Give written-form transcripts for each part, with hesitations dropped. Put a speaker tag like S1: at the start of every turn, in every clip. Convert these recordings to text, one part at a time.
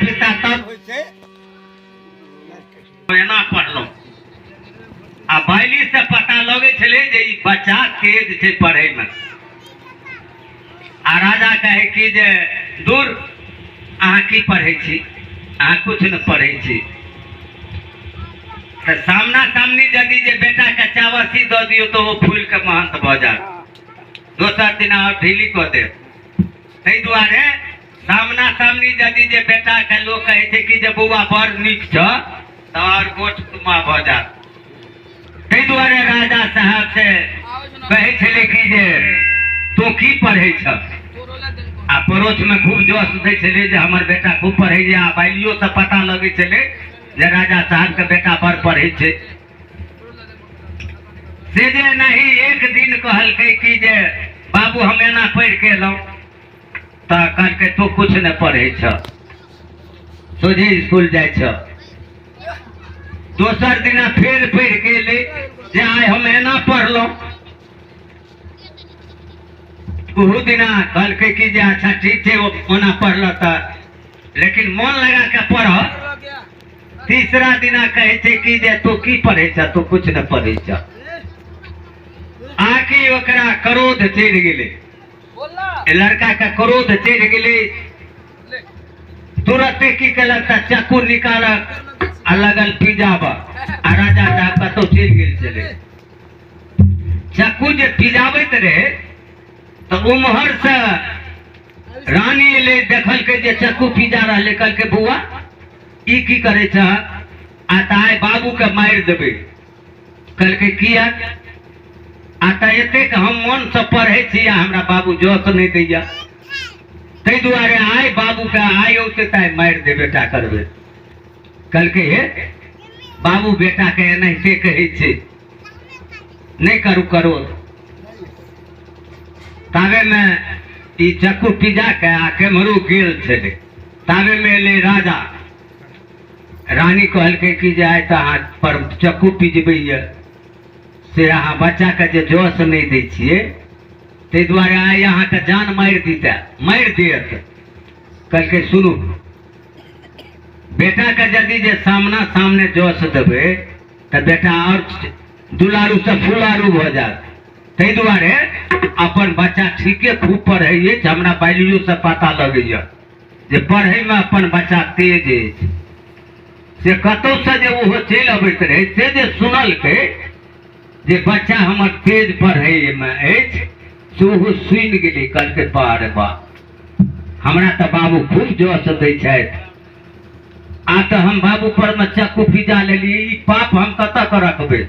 S1: पिता तब होइ छै। एना पढ़लहुँ आ बाइली से पता लगै छलै जे ई बच्चा तेज छै पढ़ैमे। आ राजा कहै कि जे दूर अहाँ की पढ़ै छी, अहाँ किछु नहि पढ़ै छी। तऽ सामना सामनी यदि जे बेटाके चावसी दऽ दियौ तऽ ओ फूलिके महंत भऽ जायत, दोसर दिना आओर ढीली कऽ देत। ताहि दुआरे सामना सामनी यदि जे बेटाके लोक कहै छै कि जे बौआ बड़ नीक छऽ, तऽ आओर गोठ तुमा भऽ जायत। ताहि दुआरे राजा साहब से कहै छलै कि जे तू की पढ़ै छह, आ पड़ोसमे खूब जोश दै छलै जे हमर बेटा खूब पढ़ैए, आ बाइलियोसँ पता लगै छलै जे राजा साहबके बेटा बड़ पढ़ै छै। से जे नहीं एक दिन कहलकै कि जे बाबू हम एना पढ़ि के एलहुँ, तऽ कहलकै तू किछु नहि पढ़ै छह, सोझे स्कूल जाइ छह। दोसर दिना फेर पढ़ि के एलै जे आइ हम एना पढ़लहुँ। ओहू दिना कहलकै कि जे अच्छा ठीक छै, ओना पढ़लक तऽ, लेकिन मन लगा के पढ़। तीसरा दिना कहै छै कि जे तू की पढ़ै छह, तू किछु नहि पढ़ै छह। आकि ओकरा क्रोध चढ़ि गेलै, लड़का के क्रोध चढ़ि गेलै। तुरते की केलक तऽ चक्कू निकालक आ लगल पिजाबऽ, आ राजा साहब कतहु चलि गेल छलै। चक्कू जे पिजाबैत रहै तऽ उम्हर से रानी एलै, देखलकै जे चक्कू पिजा रहलै। कहलकै बौआ ई की करै छह, आ तऽ आइ बाबूके मारि देबै। कहलकै किया? आ तऽ एतेक हम मनसँ पढ़ै छी आ हमरा बाबू जस नहि दैया, ताहि दुआरे आइ बाबूके आइ औतै तऽ आइ मारि देबे टा करबै। कहलकै हे बाबू बेटाके एनाहिते कहै छै, नहि करू करो। ताबेमे ई चक्कू पिजा के आ केम्हरो गेल छलै। ताबेमे एलै राजा। रानी कहलकै कि जे आइ तऽ अहाँ पर चक्कू पिजबैए, से अहाँ बच्चाके जे जस नहि दै छियै, ताहि दुआरे आइ अहाँके जान मारि दितै, मारि देत। कहलकै सुनू, बेटाके यदि जे सामना सामने जस देबै तऽ बेटा आओर दुलारूसँ फुलारू भऽ जायत। ताहि दुआरे अपन बच्चा ठीके खूब पढ़ै अछि, हमरा बाइलियोसँ पता लगैए जे पढ़ैमे अपन बच्चा तेज अछि। से कतहुसँ जे ओहो चलि अबैत रहै, से जे सुनलकै जे बच्चा हमर तेज पढ़ैमे अछि, से ओहो सुनि गेलै। कहलकै वाह रे वाह, हमरा तऽ बाबू खूब जस दै छथि, आ तऽ हम बाबू पर मे चक्कू फिजा लेलियै, ई पाप हम कतऽ के रखबै।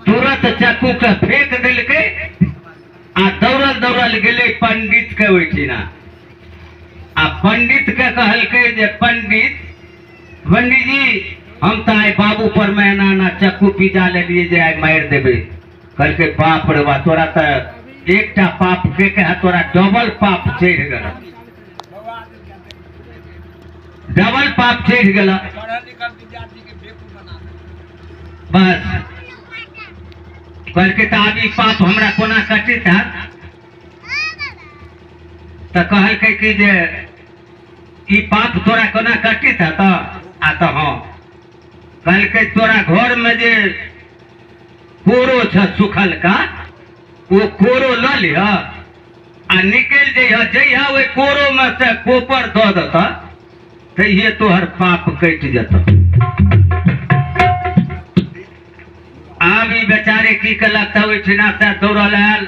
S1: तुरंत चक्कू के फेंक देलकै आ दौड़ल दौड़ल गेलै पंडित के ओहिठिना। आ पंडित के कहलकै जे पंडित पंडित जी, हम तऽ आइ बाबू पर मे एना एना चक्कू पिजा लेलियै जे आइ मारि देबै। कहलकै बाप रे बाप, तोरा तऽ एकटा पाप के कहे तोरा डबल पाप चढ़ि गेल, डबल पाप चढ़ि गेल। बस कहलकै तऽ आब ई पाप हमरा कोना कटित हैत? तऽ कहलकै कि जे ई पाप तोरा कोना कटित हैत? आ तऽ हँ, कहलकै तोरा घरमे जे कोरो छ सुखलका, ओ कोरो लऽ लिह आ निकलि जइह, जइह ओहि कोरोमे से कोपर दऽ देतऽ तहिए तोहर पाप कटि जेतऽ। आब ई बेचारे की केलक तऽ ओहिठिना से दौड़ल आयल,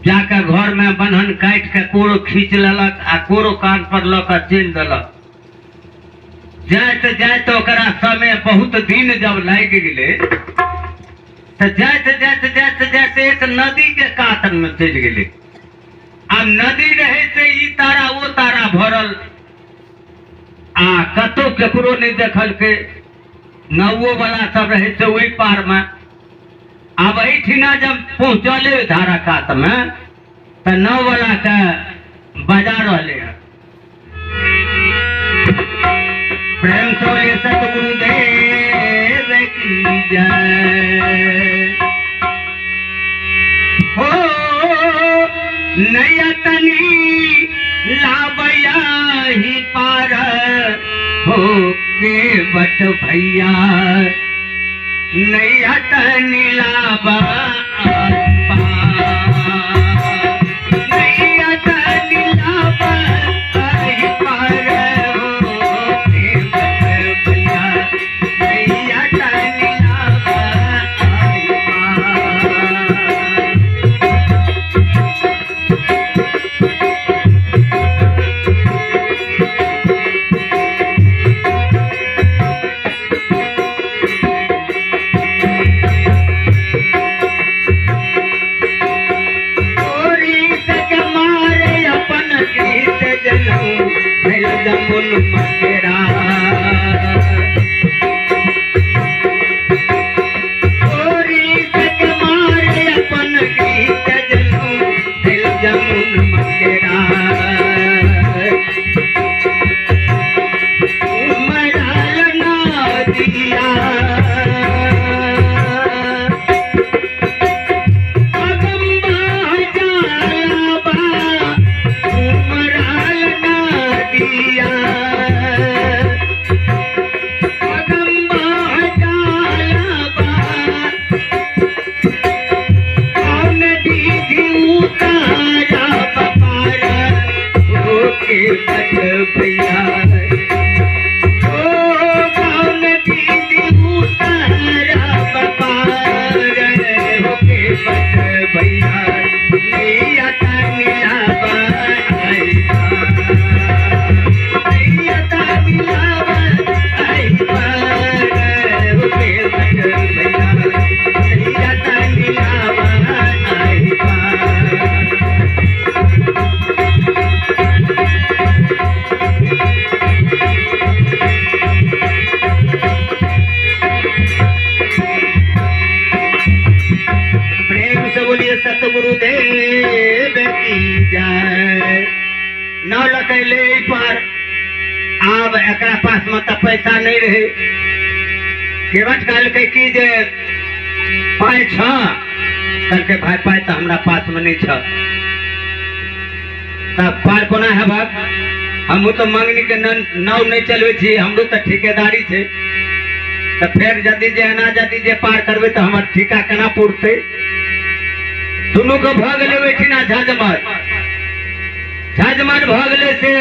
S1: जाके घरमे बन्हन काटि के कोरो खींच लेलक आ कोरो कान पर लऽ कऽ चलि देलक। जाइत जाइत ओकरा समय बहुत दिन जब लागि गेलै तऽ जाइत जाइत जाइत जाइत एक नदी के कात मे चलि गेलै। आ नदी रहै से ई तारा ओ तारा भरल, आ कतौ केकरो नहि देखलकै। नावो वाला सब रहै से ओहि पार मे। आब एहिठिना जब पहुँचलै धारा कात मे तऽ नाव वाला के बजा रहलै हँ। प्रेम सोले सतगुरुदेव की जय हो। नैया तनी लाबैया आही पार हो के बट भैया नैया तनिलाबा नैया तनिलाबा आही पार हो के बट भैया नैया तनिलाबा आही पार। गोरी सक मारे अपन गीत जनऊ भइल जमुन मकेरा। गोरी सक मारे अपन गीत जनऊ भइल जमुन मकेरा। उमड़ल नदिया भैया ओ कौन दीदी उतारा बपार होके बट भैया नैया तनिया आई नैया तनिया आई होके बट भैया नैया तनिया आई। प्रेम से बोलिए सतगुरुदेव की जय। नाव लकैले पर आब एकरा पास में तऽ पैसा नहीं रहे। केवट कहलकै कि जे पाइ छ, कहलकै भाई पाइ तऽ हमरा पास में नहीं छ, तब पार कोना हेबक? हमहूँ तऽ मंगनी के नाव नहीं चलबै छी, हमरो तऽ ठेकेदारी छै, तऽ फेर यदि जे एना यदि जे पार करबै तऽ हमर ठीका केना पुरतै? दुनू के भऽ गेलै ओहिठिना झंझट। झंझट भऽ गेलै से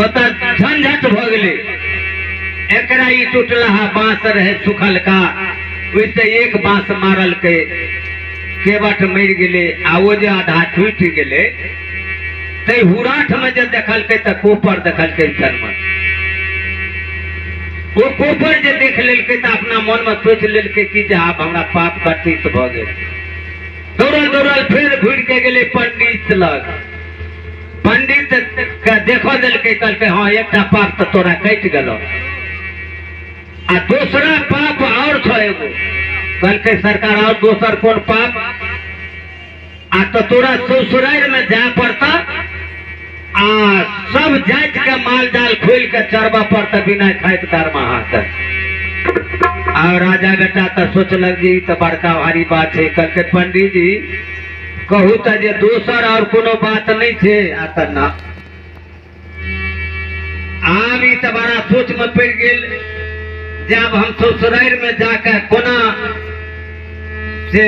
S1: ओतऽ झंझट भऽ गेलै। एकरा ई टूटलहा बाँस रहे सुखलका, ओहिसँ एक बाँस मारलकै, केवट मरि गेलै आ ओ जे आधा टूटि गेलै। तै हुराठ में जे देखलकै तऽ कोपर देखलकै जन्मल। ओ कोपर जे देख लेलकै तऽ अपना मन में सोचि लेलकै कि जे आब हमरा पाप कटित भऽ गेल। दौड़ल दौड़ल फेर घुरि के गेलै पंडित लग। पंडित के देखऽ देलकै, कहलकै हँ एकटा पाप तऽ तोरा कटि गेलौ आ दोसरा पाप और छौ एगो। कहलकै सरकार और दोसर कोन पाप? आ तऽ तोरा ससुरारि में जाय पड़ता आ सब जाति के माल जाल खोलि के चरबऽ पड़ता बिना खाइत दरमाहा के। आ राजा बेटा तऽ सोचलक जे ई तऽ बड़का भारी बात छै। कहलकै पंडित जी कहू तऽ जे दोसर और कोनो बात नहीं छै? आ तऽ ना। आब ई तऽ बड़ा सोच में पड़ि गेल जे आब हम ससुरारि में जाके कोना से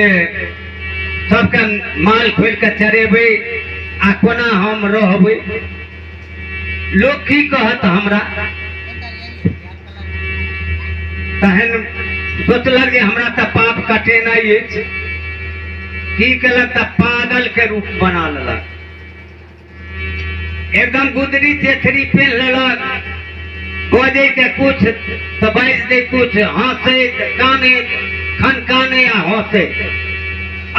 S1: सबके माल खोलि के चरेबै आ कोना हम रहबै, लोक की कहत हमरा? तहन सोचलक जे हमरा तऽ पाप कटेनाइ अछि। की केलक तऽ पागल के रूप बना लेलक, एकदम गुदरी चेथरी पेन्ह लेलक, बजै के कुछ तऽ बाजि दै कुछ, हंसैत कानैत खनकानै आ हंसैत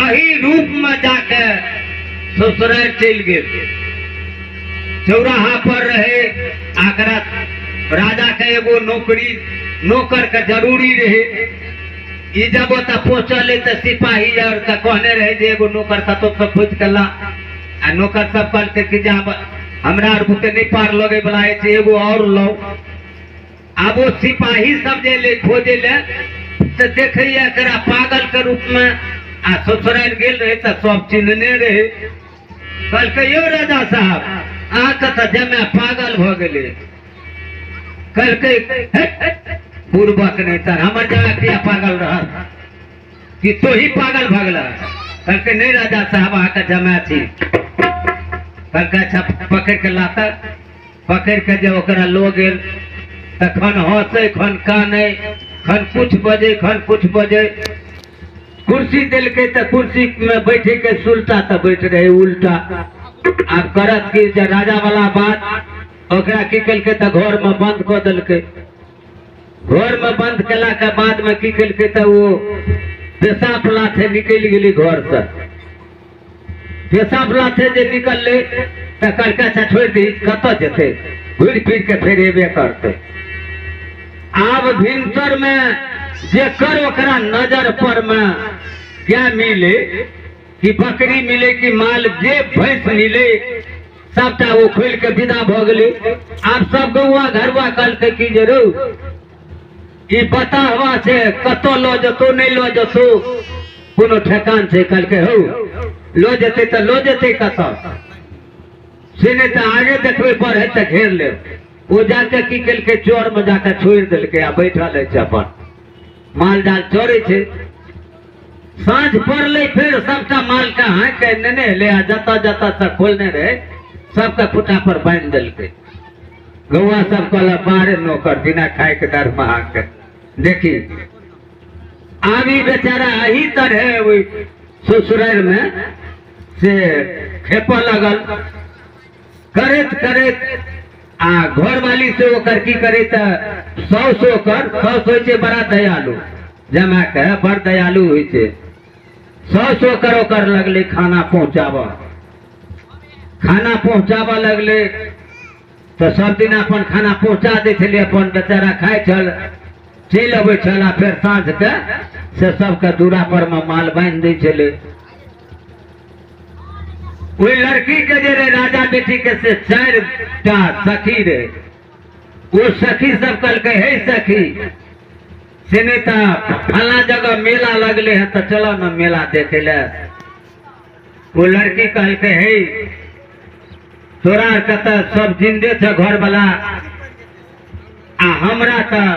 S1: एही रूप में जाके ससुरारि चलि गेल। चौराहा पर रहे आकरा राजा के एगो नौकरी नौकर के जरूरी रहे। ई जब ओतऽ पहुँचल तऽ सिपाही आर के कहने रहे जे एगो नौकर कतौ से खोजि के ला। आ नौकर सब कहलकै कि जे आब हमरा आर बुते नहि पार लगै वाला अछि, एगो और लाउ। आब ओ सिपाही सब जे एलै खोजै लए तऽ देखैया एकरा पागल के रूप में आ ससुरारि गेल रहे तऽ सब चिन्हने रहे। कहलकै यौ राजा साहब, अहाँके तऽ जमाए पागल भऽ गेलै। कहलकै बुड़बक नहि तर, हमर जमाए किया पागल रहत, कि तोही पागल भऽ गेलह? कहलकै नहि राजा साहब, अहाँके जमाए छी। कहलकै अच्छा पकड़ि के लाता। पकड़ि के जे ओकरा लऽ गेल तखन हँसै, खन कानै, खन कुछ बजै, खन कुछ बजै। कुर्सी देलकै तऽ कुर्सी में बैठे के सुलटा तऽ बैठ रहे उल्टा। आब करत की जे राजा वाला बात, ओकरा की केलकै तऽ घर में बंद कऽ देलकै। घर में बंद केला के बाद में की केलकै तऽ ओ पेशाब लाथे निकलि गेलै घर से। पेशाब लाथे जे निकललै तऽ कहलकै अच्छा छोड़ि दही, कतऽ जेतै, घुरि फिर के फेर एबे करतै। आब भिनसर में जेकर ओकरा नजर पर में गाय मिले कि बकरी मिले कि माल, जे भैंस मिले सबटा ओ खोलि के विदा भऽ गेलै। आब सब गौआ घरुआ कहलकै कि जे रौ ई बताहवा छै, कतऽ लऽ जेतौ नहि लऽ जेतौ कोनो ठेकान छै? कहलकै हौ लऽ जेतै तऽ लऽ जेतै कतऽ से, नहि तऽ आगे देखबै बढ़े तऽ घेर लेब। ओ जाके की केलकै, चोर में जाके छोड़ि देलकै आ बैठल अछि अपन माल जाल चरै छै। साँझ पड़लै, फेर सबटा माल के हाँकि के नेने एलै आ जतऽ जतऽ से खोलने रहै सबके खुट्टा पर बान्हि देलकै। गौआ सब कहलक बाहरे नौकर बिना खायके दरमाहा के। देखी आब ई बेचारा एही तरहे ओहि ससुरारि में से खेपऽ लगल। करैत करैत आ घरवाली से ओकर की करे तऽ साउस, ओकर साउस होइ छै बड़ा दयालु, जमा के बड़ दयालु होइ छै। साउस ओकर ओकर लगलै खाना पहुँचाबऽ, खाना पहुँचाबऽ लगलै तऽ सब दिन अपन खाना पहुँचा दै छलै, अपन बेचारा खाइ छल, चलि अबै छल आ फेर साँझके से सबके दूरा पर मे माल बान्हि दै छलै। ओहि लड़की के जे रहे राजा बेटी के से 4 टा सखी रहे। ओ सखी सब कहलकै हे सखी से नहि तऽ फला जगह मेला लगले है तऽ चलो ने मेला देखे ले। ओ लड़की कहलकै हे तोरा आरके तऽ सब जिन्दे छ घरवाला आ हमरा तऽ